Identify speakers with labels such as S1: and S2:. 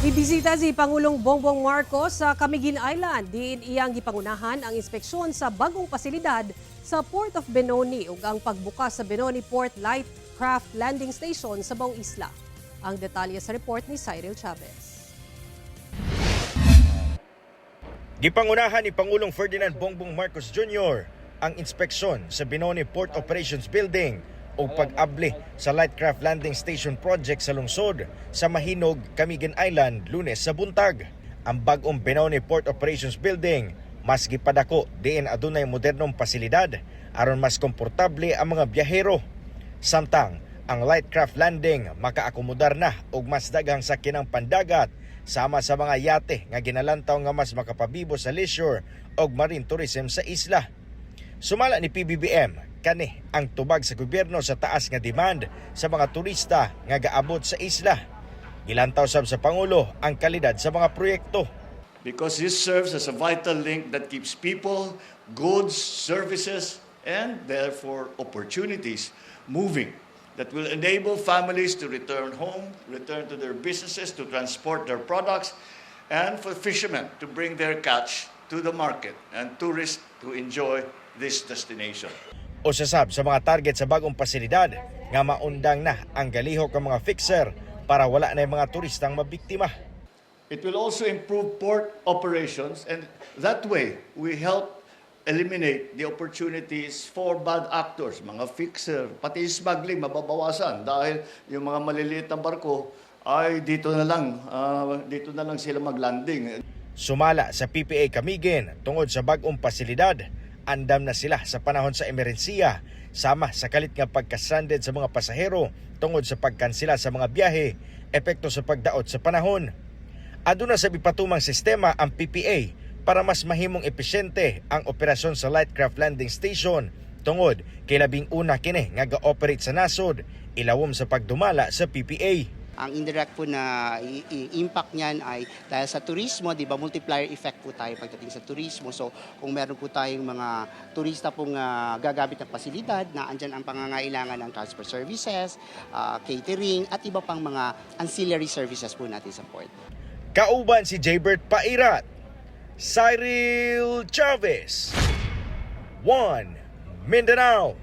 S1: Nibisita si Pangulong Bongbong Marcos sa Camiguin Island. Diin iyang gipangunahan ang inspeksyon sa bagong pasilidad sa Port of Benoni ug ang pagbukas sa Benoni Port Light Craft Landing Station sa buong isla. Ang detalye sa report ni Cyril Chavez.
S2: Gipangunahan ni Pangulong Ferdinand Bongbong Marcos Jr. ang inspeksyon sa Benoni Port Operations Building o pag-abli sa Lightcraft Landing Station Project sa lungsod sa Mahinog, Camiguin Island, Lunes sa buntag. Ang bag-ong Benoni Port Operations Building mas gipadako diin adunay modernong pasilidad aron mas komportable ang mga biyahero. Samtang ang Lightcraft Landing makaakomodar na og mas daghang sakyanang pandagat sama sa mga yate nga ginalantaw nga mas makapabibo sa leisure og marine tourism sa isla. Sumala ni PBBM, kani ang tubag sa gobyerno sa taas nga demand sa mga turista nga gaabot sa isla. Gilantaw sab sa Pangulo ang kalidad sa mga proyekto.
S3: Because this serves as a vital link that keeps people, goods, services, and therefore opportunities moving, that will enable families to return home, return to their businesses, to transport their products, and for fishermen to bring their catch to the market and tourists to enjoy this destination.
S2: Usa sab sa mga target sa bagong pasilidad nga maundang na ang galihok ng mga fixer para wala na yung mga turistang mabiktima.
S3: It will also improve port operations, and that way we help eliminate the opportunities for bad actors, mga fixer, pati smuggling mababawasan dahil yung mga maliliit na barko ay dito na lang sila maglanding.
S2: Sumala sa PPA Camiguin, tungod sa bagong pasilidad, andam na sila sa panahon sa emerhensiya sama sa kalit nga pagka-stranded sa mga pasahero tungod sa pagkansela sa mga biyahe, epekto sa pagdaot sa panahon. Aduna sab ipatumang sistema ang PPA para mas mahimong episyente ang operasyon sa Lightcraft Landing Station tungod kay 11 kini nga ga-operate sa nasod ilawom sa pagdumala sa PPA.
S4: Ang indirect po na impact niyan ay dahil sa turismo, di ba, multiplier effect po tayo pagdating sa turismo. So, kung meron po tayong mga turista pong gagamit ng pasilidad, na andyan ang pangangailangan ng transport services, catering, at iba pang mga ancillary services po natin sa port.
S2: Kauban si Jaybert Pairat, Cyril Chavez, One Mindanao.